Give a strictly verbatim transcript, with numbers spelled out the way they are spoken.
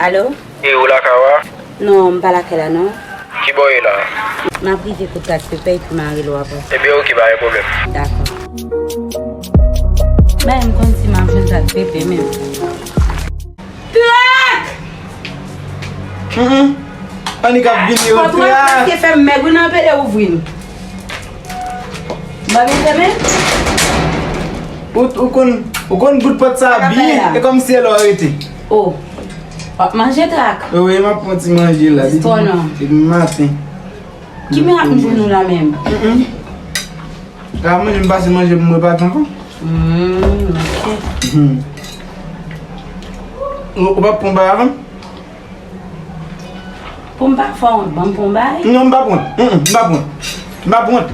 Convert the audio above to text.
Alo? E ou lakay ou a? Non, m pa lakay la non. Kibò w ye la? M ap rive kote ak pepe epi m a rele w apre. Ebyen oke, pa gen pwoblèm. Dakò. Men m konn si m ap jwenn ak pepe menm. Trak! Hum, hum. Annik ap vini. Kòtwal prèske fè m mèg, wi, nan pede ouvri m. Ba m fèmen. Ou, ou konn, ou konn bout pòt sa byen, e kòmsi e lò rete. Oh. W ap manje Trak? Wi, wi, m ap pran ti manje la. Di twò non. Depi maten. Ki mirak m jwenn ou la menm? Ka manje, m pase manje, m repa ankò. Hmm, ok. Hmm. Ou, ou pa pran bagay avè m? Pou m pa fè wont, ban m pran bagay? Non, m pa pran. Mm, mm, m pa pran. M pa pran.